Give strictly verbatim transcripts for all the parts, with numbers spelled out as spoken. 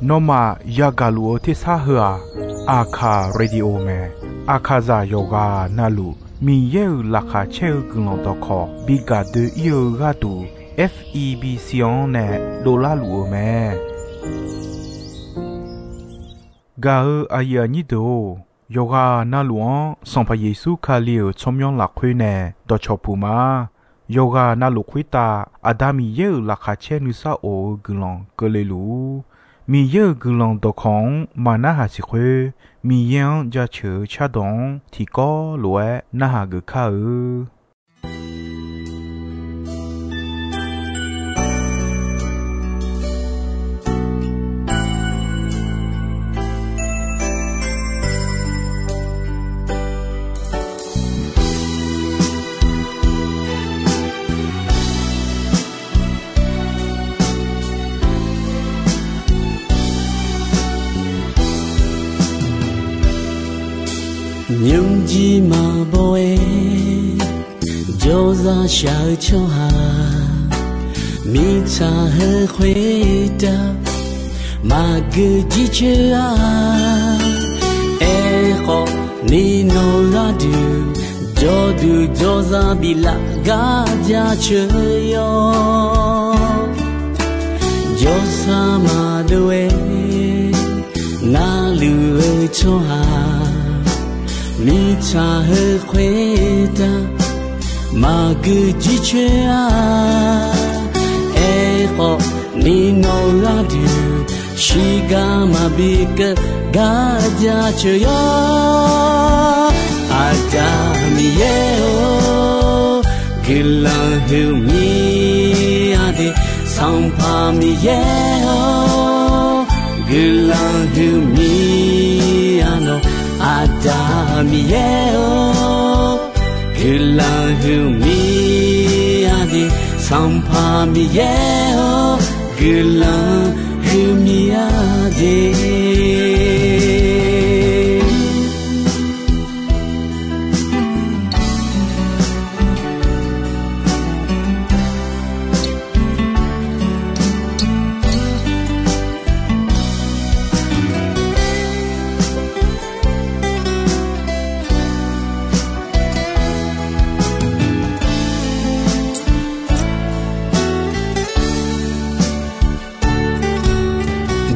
Nawmaf yagaq luf-eu tersar heu-aq, Aqkaq Radio mae. Aqkaqzaq yawqghaq navluf Miqyaer-euq laqkhaq caer-eu guiqlanq dawqkawq bi gaq doe-ir-eu gharduq, F E B C-anr nae dovlar luf-eu mae. Gaq-eu aqyuif aqnyir deuq-or, yawqghaq navluf-anr Sanqpaq Yeqsur Kali-euq tsawrmyanr lafkhoer nae dawqcawq puq ma. Yawqghaq navluf khoertav Aqda Miqyaer-euq laqkhaq caer nuisar of-eu guiqlanq keuvle luf-ur. Miqyaer-euq guiqlanq dawqkawq-anr maqnarhaq siq khoer, Miqyaer-anr jaceuq-eu cardawq-anr tiqkawv lof-aer narhaq geuf kar-eu. Nymrjir maqbaw-aer jawrzaq shaq-eu tsawrhaq, mirtsaq heu khoertav maqgeu jircoer-a. Aerkhawf, ninawq gharduq jawrduq jawrzaq biflaf gar jaceuq yawr. Jawrsar maqdov-aer narluf-eu tsawrhaq, mirtsaq heu khoertav maqgeu jircoer-a. Aerkhawf, ninawq gharduq shiqgar maqbi keuv gar jaceuq yawr. Aqda Miqyaer-or, guiqlanq huiqmir-a de. Sanqpaq Miqyaer-or, guiqlanq huiqmir-a nawq. Aqda Miqyaer-or, guiqlanq huiqmir-a de. Sanqpaq Miqyaer-or, guiqlanq huiqmir-a de.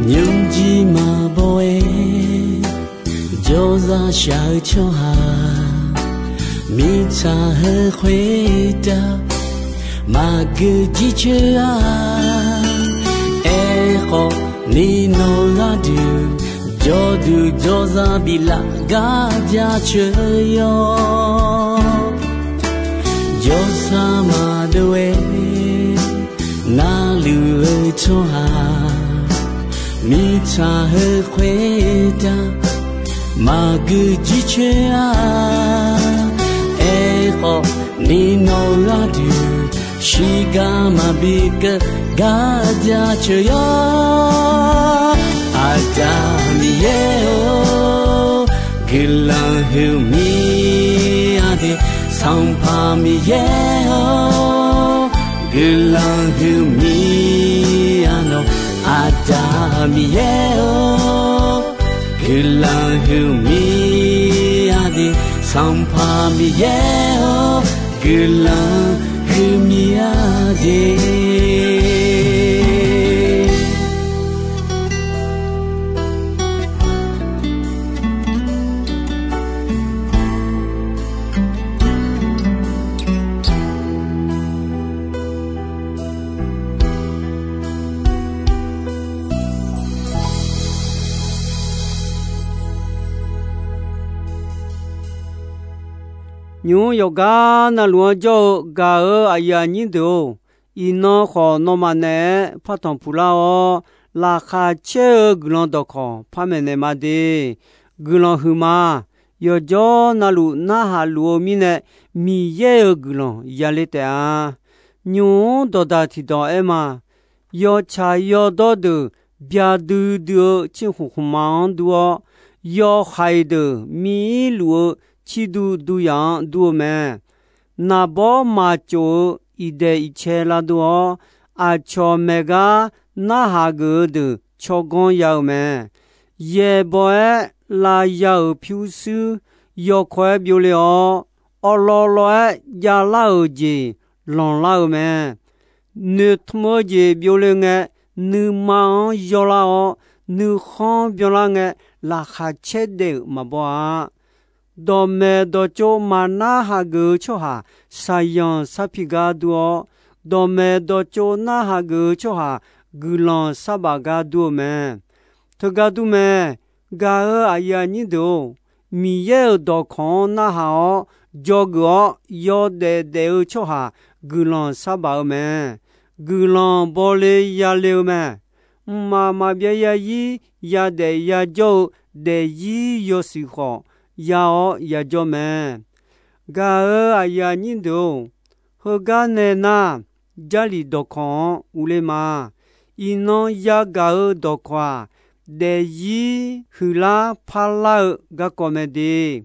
Nymrjir maqbaw-aer jawrzaq shaq-eu tsawrhaq, mirtsaq heu khoertav maqgeu jircoer-a. Aerkhawf, ninawq gharduq jawrduq jawrzaq biflaf gar jaceuq yawr. Jawrsar maqdov-aer narluf-eu tsawrhaq, mirtsaq heu khoertav maqgeu jircoer-a. Aerkhawf, ninawq gharduq shiqgar maqbi keuv gar jaceuq yawr. Aqda Miqyaer-or, guiqlanq huiqmir-a de. Sanqpaq Miqyaer-or, guiqlanq huiqmir-a nawq. Aqda Miqyaer-or, guiqlanq huiqmir-a de. Sanqpaq Miqyaer-or, guiqlanq huiqmir-a de. Nymq-mr yawqgar navluf-anr jawr-eu gaq-eu aqyuif aqnyir deuq-or, iqnan khawf nawmaf naeq-aer partanq puqlar-awr, laqkhaq caer-eu guiqlanq dawqkawq par maeqnaeq ma de. Guiqlanq huiqma, yawqjawr navluf narhaq luf-eu mirnae, Miqyaer-euq guiqlanq yaler taef-a. Nymq-mr dawqdaq tiqdawq aer ma. Yawtsaq yawdawr deuq byadui dui-eu cirkhmq khmqma-anr dur-awr, yawhaiq deuq mir-ir luf-eu cirdu duyaq-anr dur-eu mae. Naqbawr maqcof-eu iqdaeq iqcae lavdov-awr, aqcawq maeqgar narhaq geuf-eu deuq tsawrganr ya-eu mae. Yaeqbawq-aer lavya-euq pyurshuir yawkawr-aer byovle-awr, awqlawvlawv-aer javlar-euq jeq lanqlar-eu mae. Noeqtmq-eu jeq byovle ngae, nuima-anr yawlar-awr, nuikhanr byanlar ngae, laqkhaq caer daef-euq maqbaw-a. Dawqmaeq dawqtsov maqnar hageuf-eu tsawrhaq shaqzanq sarpiq gar dur-awr, dawqmaeq dawqtsov narhaq geuf-eu tsawrhaq guiqlanq sarbaf gar dur-eu mae. Teugar dur mae. Gaq-euq aqyuif aqnyir deuq-or, Miqyaer-euq dawqkawq-anr narhaq-awr, dzawgeuf-awr yawdaef daef-eu tsawrhaq guiqlanq sarbaf-eu mae. Guiqlanq bawle yale-eu mae. Mqmaq maqbyav yazir yadaef yajawr-eu daefzir yawshuif khawf, ya-awr yajawr mae. Gaq-euq aqyuif aqnyir deuq-or, heugar nae nar, Jarlif dawqkawq-anr urler ma. Iqnan yagaq-eu dawqkawq-aq, daefzir huiqlar parlar-eu garkawv mae de.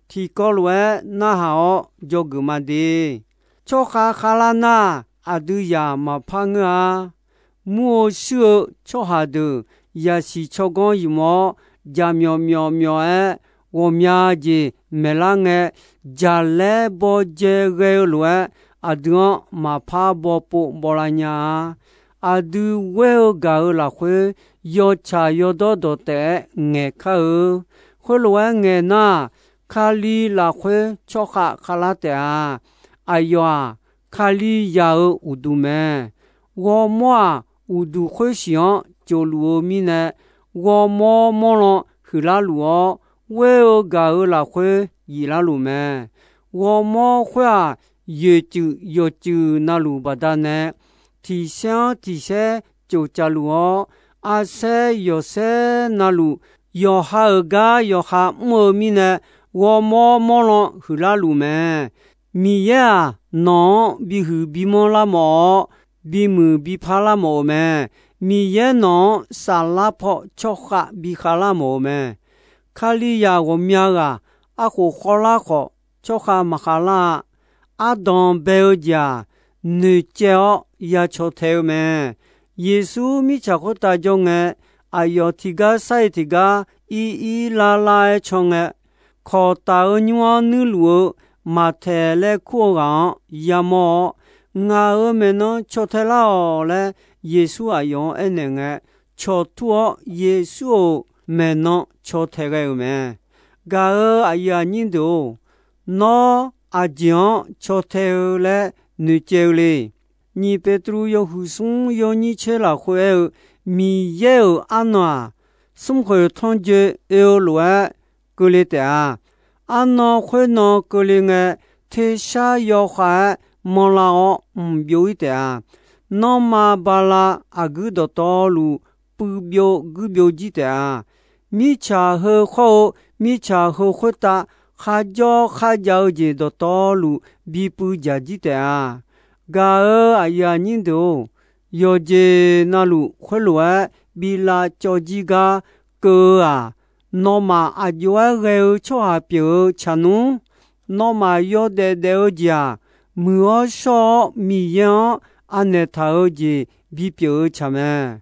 Tiqkawv lof-aer narhaq-awr dzawgeuf ma de. Tsawrkhav khavlar nar, aqdui zaq maqpar ngeur-a. Mur-eu shuir-eu tsawrhaq deuq yasiq tsawrganr ymq-awr, jaqmyawf myawf myawf-aer ghawqmya jeq maeqlar ngae, jaqlaer bawdzae ghae-eu lof-aer, aqdui-anr maqpar bawpov bawlar nya-a. Aqdui ghoer-eu gaq-euq lafkhoer, yawtsaq yawdawr dawqtaef-aer ngaeq kar-eu. Khoerlof-aer ngaeq nar, Kali lafkhoer tsawrkhav khavlar taef-a. Aqyawf-aq, Kalizaq-euq uqduq mae. Ghawrmawr-aq, uqduq khoersiq-anr tsofluf-eu mirnae, ghawrmawr mawrlan huiqlar luf-awr, ghoer-eu gaq-euq lafkhoer yiflar luf mae. Ghawrmawr khoer-aq, yoeqcuif yawqcuif navluf baqdanae, tiqsaer-anr tiqsaer tsof tsaf luf-awr, arsaer yawqsaer navluf, yawqha-euq gar yawqha mr-eu mirnae, ghawrmawr mawrlan huiqlar luf mae. Miqyaer-aq, nawq-anr bihuiq bimanr lar mawf-awr, bimuiq bipar lar mawf-eu mae. Miqyaer nawq-anr saflar paw tsawrkhav bikhav lar mawf-eu mae. Kalizaq ghawqmya ghaq arkhof khawvlar khawf, tsawrkhav maqkhav lar-a. Ardanq bae-eu jeq-aq, noeqcaev-awr ya caw tae-eu mae. Yeqsur mirtsaq khoertav jawr ngae, aqyawf tiqgar sar-iq tiqgar ir ir lar lar-aer caw ngae, kawq taf-eu nymr-anr nuirluf-eu Maqtaeq laer kur-eu ghaq-anr yamawr-awr, Ngaq-euq maeqnan caw tae lar-awq laer, Yeqsur aqyawf-anr aernaeq ngae, cawq tur-awr Yeqsur-euq maeqnan caw tae ghae-euq mae. Gaq-euq aqyuif aqnyir deuq-or, nawr aqjeq-anr caw tae-eu laer noeqcaev-eu le. Nyiq Beqtuvluv yawhuiq smr yawnyir tser lafkhoer aer-eu, Miqyaer-euq arnan-aq, smrkhoeq tanrjoe oe-eu lof-aer keuvle taef-a. Arnan khoernan keuvle ngae, tersar yawkhav-aer manrlar-awr mqbyov ir taef-a. Nanrma bala aqguir dawqtawvluf puiv byov guir byov jir taef-a. Mirtsaq heu khawr-eu, mirtsaq heu khoertav kharjawr kharjav-eu jeq dawqtawvluf bipuiv dzaq jir taef-a. Gaq-euq aqyuif aqnyir deuq-or, yawqjeq navluf khoerlof-aer bi lavcawv jir gar keuv-eu-aq, nawmaf aq jov-aer ghae-eu tsawrhaq pyeuf-eu tsaq nmr. Nawmaf yawdaef daef-eu jeq-aq, muiq-awr shawr-awr Miqyaer-anr anaeq taq-eu jeq bipyeuf-eu tsaq mae.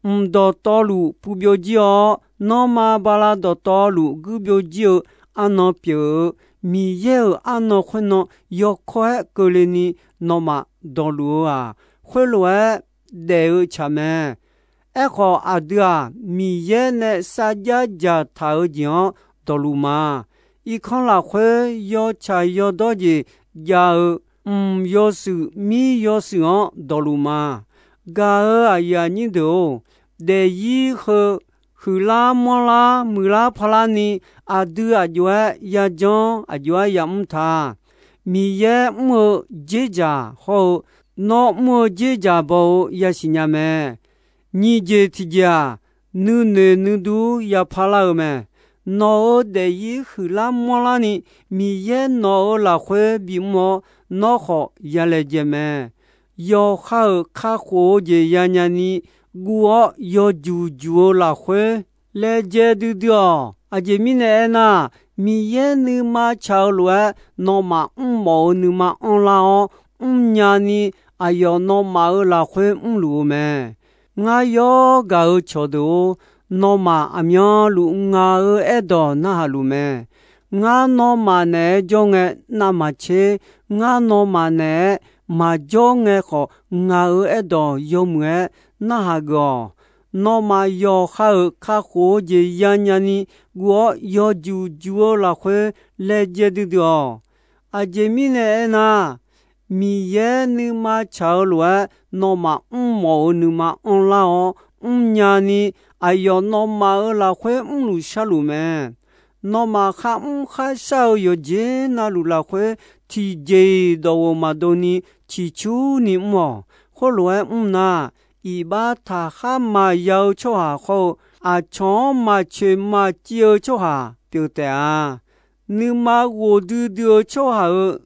Mq dawqtawvluf puiv byov jir-awr, nanrma bala dawqtawvluf guir byov jir-eu arnan pyeuf-eu, Miqyaer-euq arnan khoernan yawkawr-aer keuvle ni nawmaf dawqluf-eu-aq, khoerlof-aer daef-eu tsaq mae. Aerkhawf, aqdui-aq, Miqyaer nae sarjax dzaqtaq-eu jeq-anr dawqluf ma. Irkanr lafkhoer yawtsaq yawdawr jeq jav-eu mq yawshuif mir yawshuif-anr dawqluf ma. Gaq-euq aqyuif aqnyir deuq-or, daefzir heu huiqlar manrlar muiqlar parlar ni, aqdui aq jov-aer yajanr aq jov-aer yamr ta. Miqyaer mr-eu dzerdzaq hawr-eu, nawr mr-eu dzerdzaq baw-eu yasiq nya mae. Nyiq jeq tiqjeq-aq, nuinoeq nuidur yaparlar-eu mae. Nawq-euq daefzir huiqlar manrlar ni, Miqyaer nawq-euq lafkhoer bimr-awr, nawr khawf ya laejae mae. Yawqha-euq kakhof-eu jeq yanya ni, guv-awr yawjuq juq-eu lafkhoer laejae duidui-awq. Aqjeq mirnae aernar, Miqyaer nuima tsaq-eu lof-aer nawmaf mrmawf-eu nuima anrlar-awr, mrnya ni aqyawf nawmaf-euq lafkhoer mrluf-eu mae. Ngar yawr gaq-eu cawqdeuq-or, nawmaf aqmyanluf ngaq-euq aerdawq narhaq luf mae. Ngar nawmaf naeq-aer jawr ngae, navmaqtser, ngar nawmaf naeq-aer maqjawr ngae khawf, ngaq-euq aerdawq yawmuiq-aer narhaq geuf-awq. Nawmaf yawqha-euq kakhof-eu jeq yanya ni guv-awr, yawjuq juq-eu lafkhoer laejae duidui-awq. Aqjeq mirnae aernar, Miqyaer nuima tsaq-eu lof-aer nawmaf mrmawf-euq nuima anrlar-awr mrnya ni, aqyawf nawmaf-euq lafkhoer mrluf sharluf mae. Nawmaf kharmr kharshar-eu yawqjeq navluf lafkhoer, tiqjeq-iq dawqghof maqdov ni ciqcurni mr-awq. Khoerlof-aer mr nar, iqbax taqkhar maqya-eu tsawrhaq hawr-eu, aqcawq-anr maqcoeq maqciv-eu tsawrhaq pyeuf taef-a. Nuima ghofdui dui-eu tsawrhaq-euq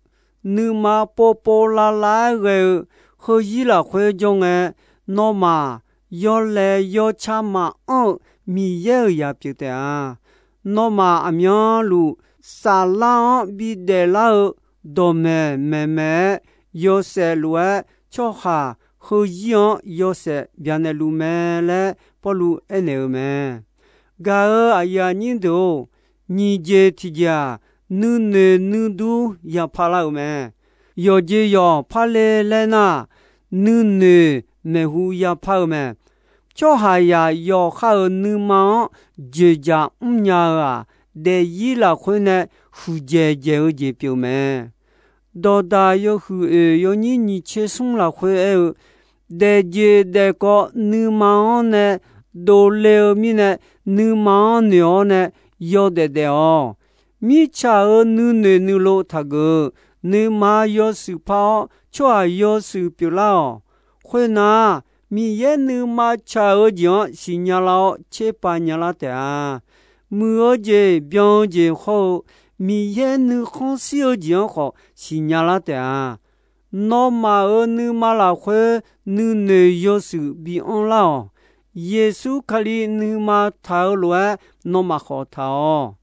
nuima povpov lavlav-aer ghae-eu heuzir lafkhoer jawr ngae, nawmaf yawlaeq yawca maqanr-eu Miqyaer-euq zaq pyeuf taef-a. Nawmaf aqmyanluf saflar-anr bidaef lar-eu dawqmaeq maeqmaeq-aer, yawshaef lof-aer tsawrhaq heuzir-anr yawshaef byanaeq luf mae laer Pawrluv aernaeq-eu mae. Gaq-euq aqyuif aqnyir deuq-or, nyiq jeq tiqjeq-aq, nuinoeq nuidur yapar lar-euq mae. Yawqjeq yawq parle laer nar, nuinoeq maeqhu yapar-eu mae. Tsawrhaqzaq yawqha-euq nuima-anr dzoeqdzaq mrnya-eu-aq, daefzir lafkhoer nae huiqdzaeq dzaeq-eu jeq pyeuf mae. Dawqdaq yawhuiq oeq yawnyir nyiq tser smr lafkhoer aer-eu, daefjeq daefkawv nuima-anr nae dovle-eu mirnae, nuima-anr noeq-awr nae yawdaef daef-awq. Mirtsaq-euq nuinoeq nuilov taqgeuf-eu, nuima yawshuif par-awr tsawrhaq yawshuif pyeuflar-awq. Khoernar, Miqyaer nuima tsaq-eu jeq-anr siqnya lar-awr tserpav nyalar taef-a. Muiq-eu jeq, byan-eu jeq hawr-eu, Miqyaer nuikhanr shir-eu jeq-anr khawf siqnya lar taef-a. Nawmaf-euq nuima lafkhoer nuinoeq yawshuif bi anrlar-awq. Yeqsur Kali nuima taq-eu lof-aer nawmaf khawf taq-awq.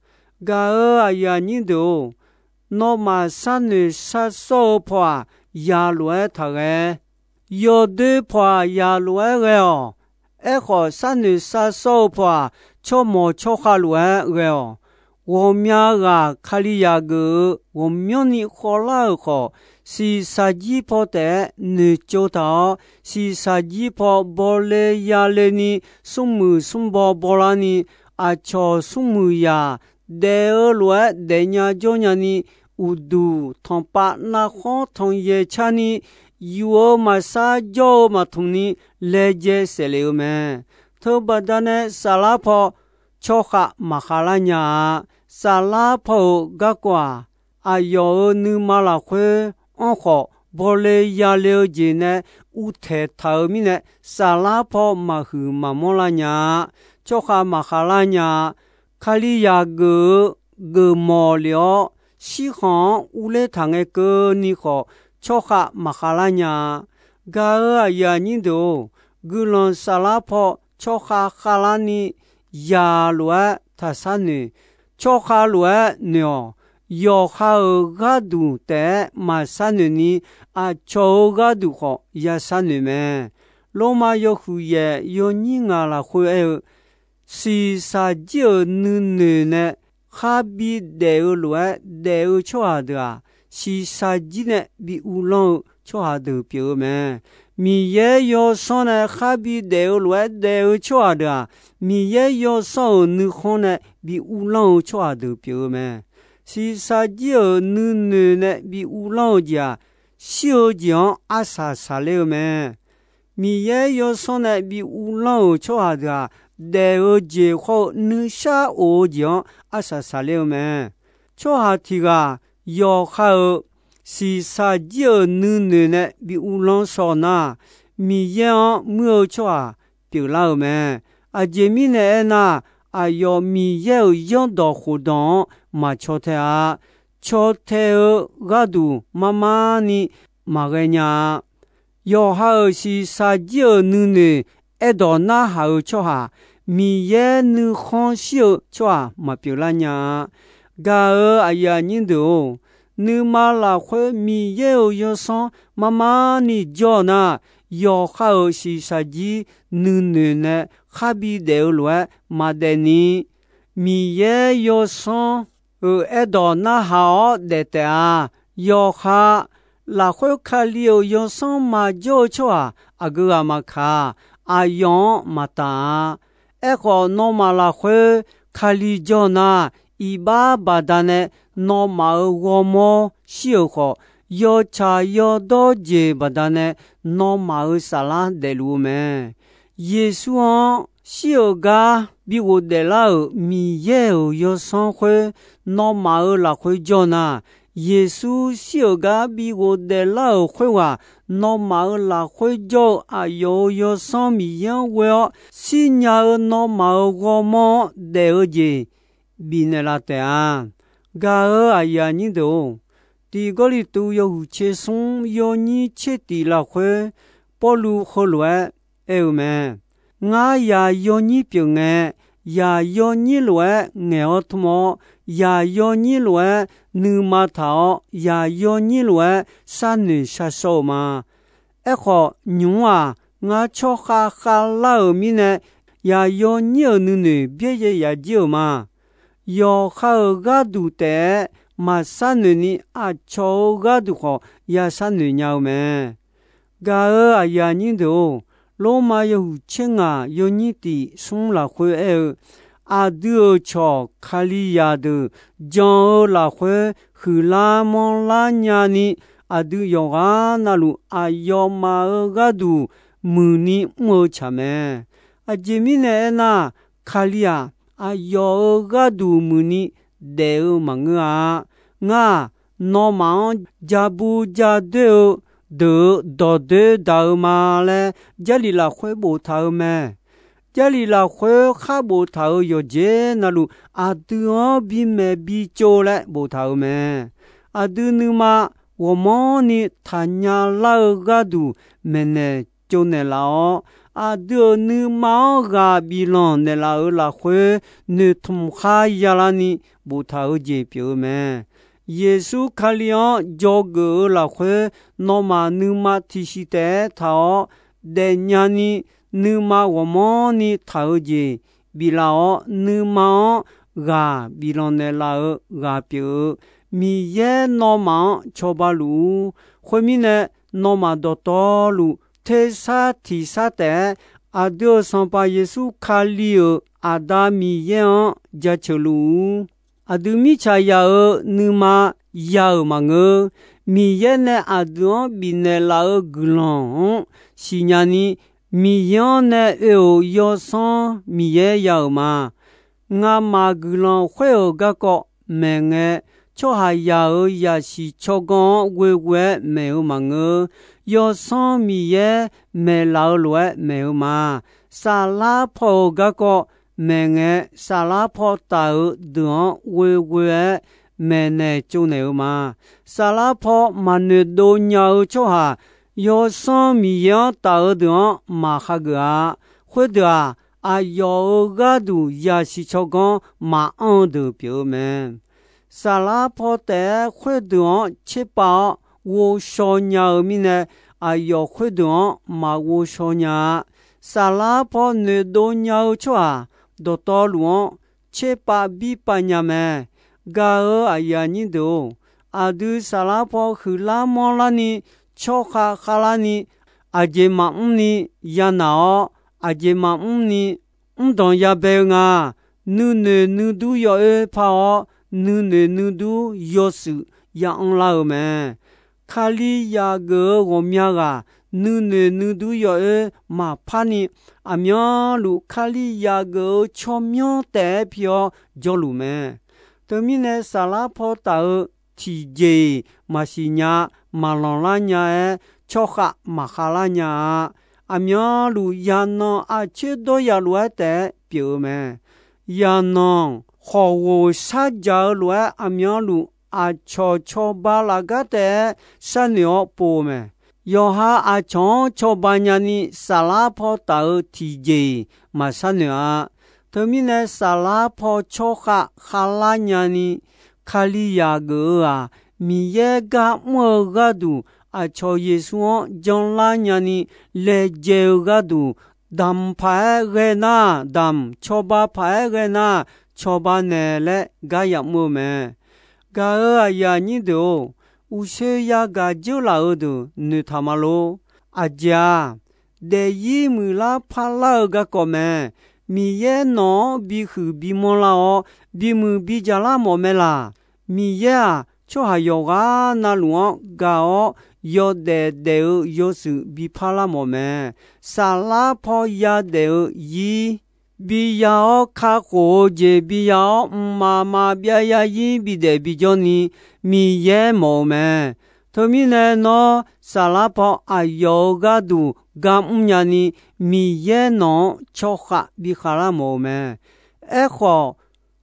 Gaq-euq aqyuif aqnyir deuq-or, nawmaf sharnoeq sharsawr-eu paw-aq, zaq lof-aer taqghae. Yawdoer paw-aq, zaq lof-aer ghae-awq. Aerkhawf, sharnoeq sharsawr-eu paw-aq, tsawrmawq tsawrkhav lof-aer ghae-awq. Ghawqmya ghaq Kalizaq geuf-eu ghawqmyanrni khawvlar-euq khawf, shiqshaq jir paw taef-aer noeqtsov taq-awr, shiqshaq jir paw bawle yale ni, smrmuiq smrbaw bawlarni, aqcawq smrmuiqzaq daef-eu lof-aer daefnya jawrnya ni, uqduq tanqpav narkhanr tanqyaeq carni, yuf-eu maqsar jawr-eu maqtmq ni laejae saeflef-eu mae. Teubaqda nae saflar paw tsawrkhav maqkhav lar nya-a. Saflar paw-euq garkawv-aq, aqyawf-euq nuima lafkhoer anrkhawf bawle yale-eu jeq nae uvtaeq taq-euq mirnae, saflar paw maqhuiq maqmanr lar nya-a. Tsawrkhav maqkhav lar nya-a. Kalizaq geuf-eu geufmawf lef-awr, shirkhanq-anr urler taq ngae keuvni khawf, tsawrkhav maqkhav lar nya-a. Gaq-euq aqyuif aqnyir deuq-or, guiqlanq saflar paw tsawrkhav khavlarni, zaq lof-aer taqshar noeq. Tsawrkhav lof-aer noeq-awq. Yawqha-euq gharduq taef-aer maqshar noeq ni, aqcawq-euq gharduq khawf yashar noeq mae. Lormav yawhuiq yaef yawnyir ngaq lafkhoer aer-eu, shiqshaq jir-euq nuinoeq nae kharbi daef-eu lof-aer daef-eu tsawrhaq deuq-aq, shiqshaq jir nae bi uvlanr-eu tsawrhaq deuq pyeuf-eu mae. Miqyaer yawsanr nae kharbi daef-eu lof-aer daef-eu tsawrhaq deuq-aq, Miqyaer yawsanr-euq nuikhanr nae bi uvlanr-eu tsawrhaq deuq pyeuf-eu mae. Shiqshaq jir-euq nuinoeq nae bi uvlanr-eu jeq-aq, shir-eu jeq-anr arsaq saqler-eu mae. Miqyaer yawsanr nae bi uvlanr-euq tsawrhaq deuq-aq, daef-eu jeq khawr-eu nuishar of-eu jeq-anr arsaq saqler-eu mae. Tsawrhaq tiq ghaq yawqha-euq shiqshaq jir-euq nuinoeq nae bi uvlanr shaw nar, Miqyaer-anr muir-eu tsawrhaq pyeuflar-euq mae. Aqjeq mirnae aernar, aqyawf Miqyaer-euq zanrdawq khofdawq-anr maqcaw tae-a. Caw tae-eu gharduq marmar ni maqghae nya-a. Yawqha-euq shiqshaq jir-euq nuinoeq aerdawq narhaq-eu tsawrhaq, Miqyaer nuikhanr shir-eu tsawrhaq maqpyeuf lar nya-a. Gaq-euq aqyuif aqnyir deuq-or, nuima lafkhoer Miqyaer-euq yawsanr marmar ni jawr-eu nar, yawqha-euq shiqshaq jir nuinoeq nae kharbi daef-eu lof-aer maqdaef ni, Miqyaer yawsanr-euq aerdawq narhaq-awr daef taef-a. Yawqha lafkhoer Kali-euq yawsanr maqjawr-eu tsawrhaq aqgeu ghaq maqkaq, aqyawf-anr maqtaf-a. Aerkhawf, nawmaf lafkhoer Kali jawr nar, iqbax baqdanae nawmaf-euq ghawrmawr shir-euq khawf, yawtsaq yawdawr jeq baqdanae nawmaf-euq saflar daefluf-eu mae. Yeqsur-anr shir-euq gar bi ghofdaef lar-euq Miqyaer-euq yawsanr khoer nawmaf-euq lafkhoer jawr nar, Yeqsur shir-euq gar bi ghofdaef lar-euq khoerghaq nawmaf-euq lafkhoer jawr-eu aqyawf-euq yawsanr Miqyaer-anr ghoe-awr shirnya-eu nawmaf-euq ghawrmawr-anr daef-eu jeq bifnaeq laf taef-a. Gaq-euq aqyuif aqnyir deuq-or, Tiq Gawrliqtu yawhuiq tser smr yawnyir tser tiq lafkhoer Pawrluv heulof-aer aer-eu mae. Ngar yaq yawnyir pyeuf ngae, yaq yawnyir lof-aer ngaeq-awr tmr-awr, yaq yawnyir lof-aer nuima taq-awr, yaq yawnyir lof-aer sharnoeq shar shawr-eu ma. Aerkhawf, nymq-mr-aq, ngar tsawrkhav khavlar-euq mirnae, yaq yawnyir-euq nuinoeq byaerdzae yaf jir-euq ma. Yawqha-euq gharduq taef-aer maqsharnoeq ni, aqcawq-euq gharduq khawf ya sharnoeq nya-eu mae. Gaq-euq aqyuif aqnyir deuq-or, Lormav yawhuiq tser ngaq yawnyir tiq smr lafkhoer aer-eu, aqdui-euq cawq Kalizaq deuq jan-eu lafkhoer huiqlar manrlar nyani, aqdui yawqghaq navluf aqyawfmaf-euq gharduq muiqni mr-eu tsaq mae. Aqjeq mirnae aernar, Kali-aq, aqyawf-euq gharduq muiqni daef-eu maqngeur-a. Ngar-aq, nawmaf-anr ja bu ja doer-eu deuq-euq dawqdoer daq-eu ma laer, Jarlif lafkhoer boftaq-eu mae. Jarlif lafkhoer khar boftaq-euq yawqjeq navluf, aqdui-anr bimaeq bitsov laer boftaq-euq mae. Aqdui nuima ghawqmanrni taqnya lar-eu gharduq maeqnaeq tsovnaeq laf-awr, aqdui-euq nuima-anr ghaq biflanq naeqlaf-euq lafkhoer, noeqtmq kharya larni boftaq-eu jeq pyeuf-eu mae. Yeqsur Kali-anr dzawgeuf-eu lafkhoer, nawmaf nuima tiqsiq taef-aer taq-awr daefnya ni, nuima ghawqmanrni taq-eu jeq biflaf-awr, nuima-anr ghaq biflanq naeqlaf-eu ghaq pyeuf-eu Miqyaer nawmaf-anr cawba luf-ur. Khoermirnae, nawmaf dawqtawvluf tersar tiqsar taef-aer aqdui-euq Sanqpaq Yeqsur Kali-euq Aqda Miqyaer-anr jaceuq luf-ur. Aqdui mirtsaq yaq-euq nuima ya-euq maqngeur. Miqyaer nae aqdui-anr bifnaeq laf-euq guiqlanq-anr siqnya ni, Miqyaer-anr nae oe-euq yawsanr Miqyaer ya-euq ma. Ngamaf guiqlanq khoer-euq garkawv maeqngae, tsawrhaqzaq-euq zaqsiq tsawrganr-anr ghoeghoe-aer maeq-eu maqngeur. Yawsanr Miqyaer maeqlaf-eu lof-aer maeq-eu ma. Saflar paw-euq garkawv maeqngae, saflar paw taf-euq deuq-anr ghoeghoe-aer maeqnaeq tsovnaeq-eu ma. Saflar paw maqnoeqdov nya-eu tsawrhaq, Yawsanr Miqyaer-anr taf-eu deuq-anr maqhageuf-a. Khoerdeuq-aq, aqyawf-euq gharduq zaqsiq tsawrganr maqanr-eu deuq pyeuf-eu mae. Saflar paw taef-aer khoerdeuq-anr tserpav-awr ghovshaw nya-eu mirnae, aqyawf khoerdeuq-anr maqghovshaw nya-a. Saflar paw noeqdov nya-eu tsawrhaq dawqtawvluf-anr tserpav birpav nya mae. Gaq-euq aqyuif aqnyir deuq-or, aqdui saflar paw huiqlar manrlar ni, tsawrkhav khavlar ni, aqjeq maqmr ni yanaq-awr, aqjeq maqmr ni mrdanq yabae-eu nga. Nuinoeq nuidur yawoer par-awr, nuinoeq nuidur yawshuif ya anrlar-eu mae. Kalizaq geuf-eu ghawqmya ghaq nuinoeq nuidur yawoer maqpar ni, aqmyanluf Kalizaq geuf-eu tsawrmyanr taef-aer pi-awr jawrluf mae. Teumirnae, saflar paw taf-eu tiqjeq-iq maqsiq nya, maqlanqlar nya-aer, tsawrkhav maqkhavlar nya-a. Aqmyanluf zaqnanq aqcoer dawryaq lof-aer taef-aer pyeuf-eu mae. Zaqnanq khawf ghof shardzaq-eu lof-aer, aqmyanluf aqcawq cawba laf gar taef-aer sharnoeq-awr pov-eu mae. Yawqha aqcawq-anr cawba nyani, saflar paw taf-eu tiqjeq-iq maqsharnoeq-a. Teumirnae, saflar paw tsawrkhav khavlar nyani, Kalizaq geuf-eu-aq, Miqyaer gar mr-eu gharduq aqcawq Yeqsur-anr janlar nyani laejae-eu gharduq, damq paq-aer ghae nar damq, cawba paq-aer ghae nar cawba nae laer gar yamr-eu mae. Gaq-euq aqyuif aqnyir deuq-or, uqshoe yagaq dzeurlaf-eu deuq noeqtaq ma lor. Aqjeq-aq, daefzir muiqlar parlar-eu garkawv mae. Miqyaer nawq-anr bihuiq bimanr lar-awr, bimuiq bidzaq lar mawf mae laq. Miqyaer-aq, tsawrhaq yawqghaq navluf-anr gaq-awr, yawdaef daef-eu yawshuif bi parlar mawf mae. Saflar paw yadaef-eu zir biya-awr, kakhof-eu jeq biya-awr, mqmaq maqbyav yarzir bidaef bijawr ni Miqyaer mawf-eu mae. Teumirnae nawr saflar paw aqyawf-euq gharduq gar mrnya ni, Miqyaer nawq-anr tsawrkhav bi khavlar mawf-eu mae. Aerkhawf,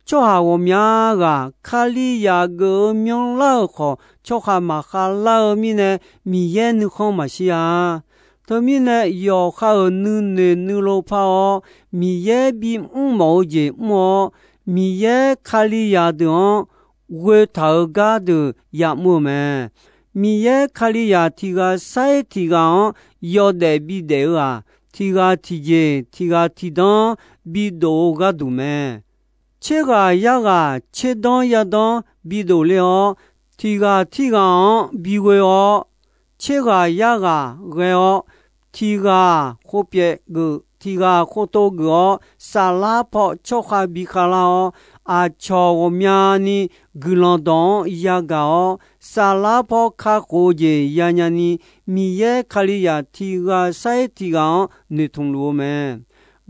tsawrhaq ghawqmya ghaq Kalizaq geuf-eu myanrlar-euq khawf, tsawrkhav maqkhav lar-eu mirnae, Miqyaer nuikhanr maqshir-a. Teumirnae, yawqha-euq nuinoeq nuilov par-awr, Miqyaer bimr mawf-eu jeq mr-awr, Miqyaer Kalizaq deuq-anr ghoetaq-euq gardeuq yamr-eu mae. Miqyaer Kalizaq tiq ghaq sar-ir tiq ghaq-anr yawdaef bidaef-eu-aq, tiq ghaq tiqjeq tiq ghaq tiqdanr bidof-eu gharduq mae. Tser ghaq yar ghaq tser danr yar danr bidof ler-awr, tiq ghaq tirghaq-anr bighoe-awr, tser ghaq yar ghaq ghae-awr, tiq ghaq khov pyaev geuf tiq ghaq khov tov geuf-awr, saflar paw tsawrkhav bi khavlar-awr, aqcawq ghawqmyani guiqlanq dawq-anr yagaq-awr, saflar paw kakhof-eu jeq yanya ni, Miqyaer Kalizaq tiq ghaq sar-ir tiq ghaq-anr noeqtmq luf-eu mae.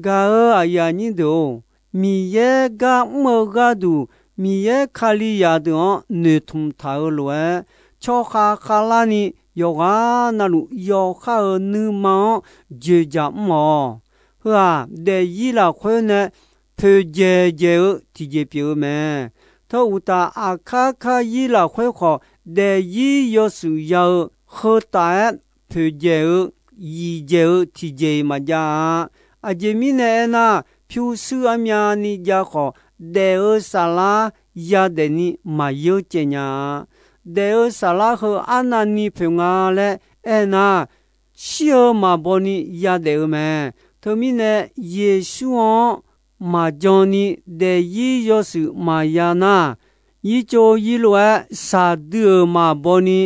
Gaq-euq aqyuif aqnyir deuq-or, Miqyaer gar mr-eu gharduq, Miqyaer Kalizaq deuq-anr noeqtmq taq-eu lof-aer, tsawrkhav khavlar ni yawqghaq navluf yawqha-euq nuima-anr dzoeqdzaq mr-awq. Heu-aq, daefzir lafkhoer nae poeqdzaeq dzaeq-eu tiqjeq pyeuf-eu mae. Teu uqtaf, aqkar karzir lafkhoer khawf, daefzir yawshuif ya-eu heu taf-aer poeqdzaeq-eu, yiqdzaeq-eu tiqjeq-iq maqjav-a. Aqjeq mirnae aernar, pyurshuir armyavni jav khawf, daef-eu saflar yadaef ni maqyeur caev nya-a. Daef-eu saflar heu arnavni poeq nga laer aernar, shir-eu maqbaw ni yadaef-eu mae. Teumirnae, Yeqsur-anr maqjan ni daefzir yawshuif maqya nar, yirtsov yirlof-aer shaqdui-euq maqbaw ni,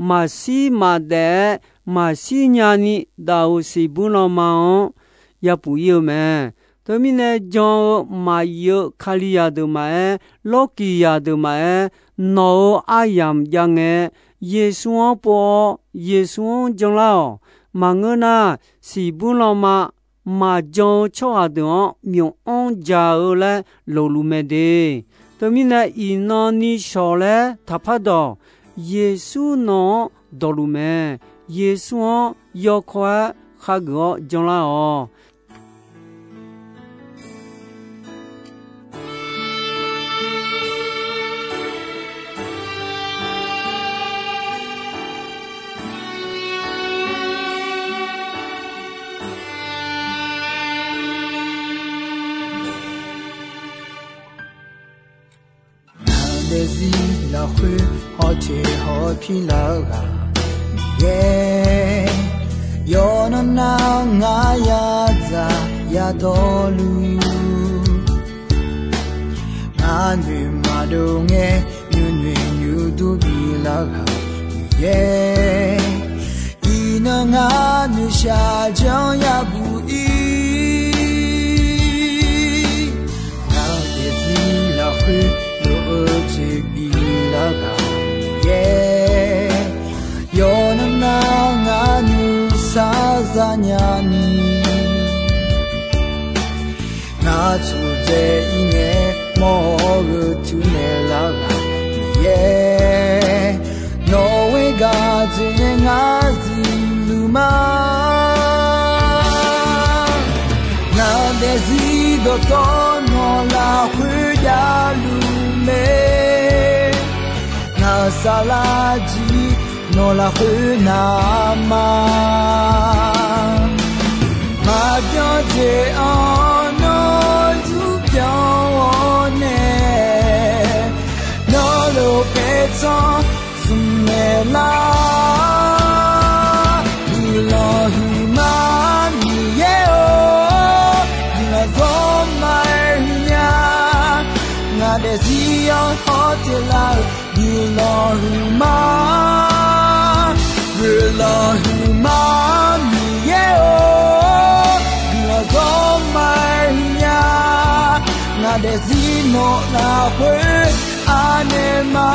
maqshir maqdaef-aer maqshir nya ni daf-euq siqbuir lanma-anr yapuf ir-eu mae. Teumirnae jan-eu maqyif-eu Kalizaq deuq maqaer, lawrkiq zaq deuq maqaer, nawq-euq aryamq jav ngae, Yeqsur-anr pov-awr Yeqsur-anr janlar-awq. Maqngeur nar, siqbuir lanma maqjan-eu tsawrhaq deuq-anr myof-anr dzaq-eu laer lofluf mae de. Teumirnae iqnan ni shawq laer taqpar dawq, Yeqsur nawq-anr dawqluf mae. Yeqsur-anr yawkawr-aer khageuf-awr janlar-awq. Ngaq daefzir lafkhoer hawteq hawpir lar-eu ghaq Miqyaer, yawqnan nar ngar yadzaq yadawrluf, ngar noeq maqdov ngae nuinoeq nuidur bilar ghaq Miqyaer, iqnan ngar noeqshaq janr yabuq ir. Ngaq daefzir lafkhoer lof-eu toeq bilar ghaq Miqyaer, yawqnan nar ngar nuisar zanya ni, ngar taqdzae ir ngae mawr-eu teunaeq lar ghaq Miqyaer, nawq-euq gaq dzoeqnae ngar zuiqluf ma. Ngaq daefzir dawqtawvluf nawq lafkhoer javluf mae. Ngaq saflar jir nawq lafkhoer navma, maqbyan jeq-anr nawr zurbyan-awr nae, nawr lof paertsanr smq naeq lar. Lawqhuiq ma, guiqlanq huiq ma, Miqyaer-or, guiqlanq zawr ma-aer nya. Ngaq daefzir nawq lafkhoer anaeq ma.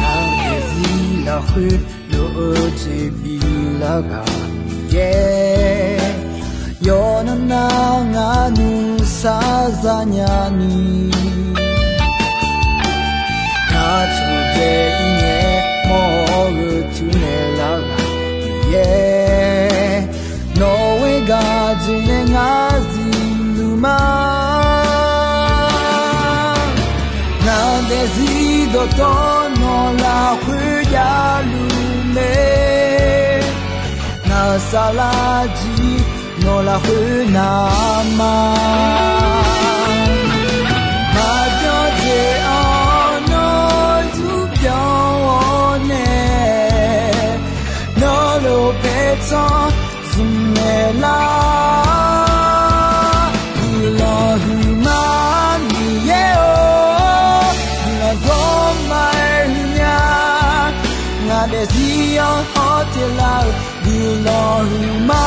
Ngaq daefzir lafkhoer lof-eu jeq biflar ghaq Miqyaer, yawqnan nar ngaq nuisar zanya ni, ngaq taqdzae-ir ngae mawr-eu tuinaeq lar ghaq Miqyaer, nawq-euq gaq jeq nae ngar zifluf ma. Ngaq daefzir dawqtawvluf nawq lafkhoer javluf mae, ngaq saflar jir nawq lafkhoer navma. Maqbyan jeq-anr nawr yur byan-awr nae, nawr lof paertsanr zmq naeq lar. Guiqlanq huiq ma Miqyaer-or, guiqlanq zawr ma-aer nya. Ngaq daefzir-anr hawteq lar-euq guiqlanq huiq ma.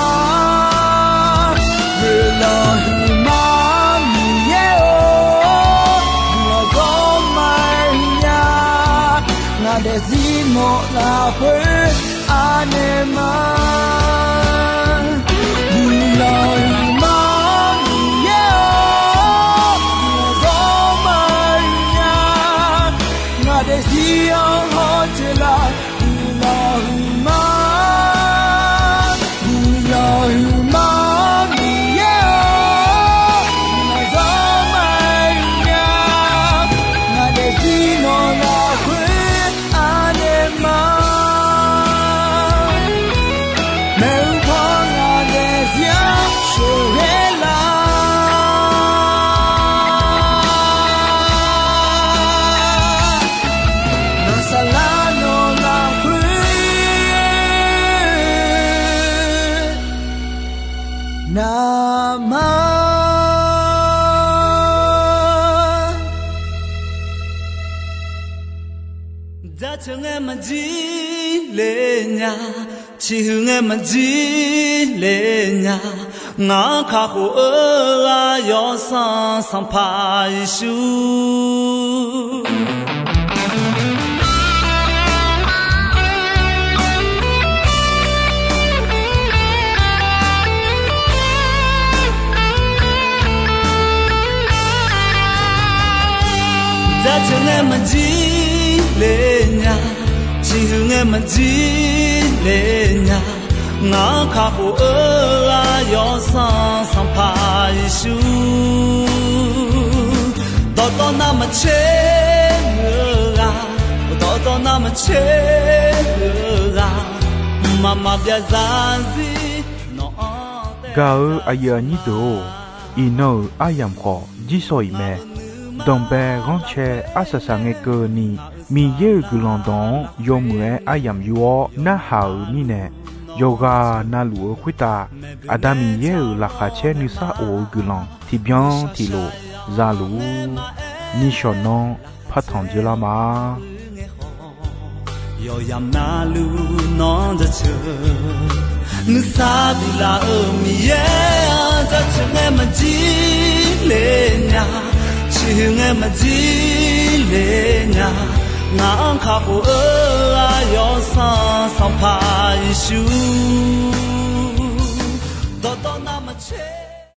Guiqlanq huiq ma Miqyaer-or, guiqlanq zawr ma-aer nya. Ngaq daefzir nawq lafkhoer anaeq ma. Guiqlanq huiq ma Miqyaer-or, guiqlanq zawr ma-aer nya. Ngaq daefzir-anr hawteq lar guiqlanq huiq ma. Guiqlanq huiq ma Miqyaer-or, guiqlanq zawr ma-aer nya. Ngaq daefzir nawq lafkhoer anaeq ma. Maeqhu paw ngaq daefzir-anr sheuqghae lar. Ngaq saflar nawq lafkhoer navma. Jaceuq ngae maqjir le nya, ciqhuiq ngae maqjir le nya, ngaq-anr kakhof-eu ghaq Yawsanr Sanqpaq Yeqsur. Jaceuq ngae maqjir le nya, ciqhuiq ngae maqjir le nya, ngaq-anr kakhof-eu ghaq Yawsanr Sanqpaq Yeqsur. Dawqtawv navmaqtser muiq-eu ghaq, dawqtawv navmaqtser muiq-eu ghaq, mqmaq maqbyav zarzir nawq-anr tae. Gaq-eu aqyuif aqnyir deuq-or, iqnan-euq aryamq khawf jirsawq iq mae. Danqbae ghanrcae arsaq saq ngae keuvni, Miqyaer-euq guiqlanq dawq-anr yawmuiq-aer aryamq yur-awr narhaq-euq mirnae, yawqghaq navluf-eu khoertav Aqda Miqyaer-euq laqkhaq caer nuisar of-eu guiqlanq tiqbyan tiqlof zaluf-ur. Nishawq nanr partanq dzeurlar ma. Yawqyamq navluf nawr jaceuq nuisar biflaf-euq Miqyaer-anr, jaceuq ngae maqjir le nya, ciqhuiq ngae maqjir le nya, ngaq-anr kakhof-eu ghaq Yawsanr Sanqpaq Yeqsur. Dawqtawv navmaqtser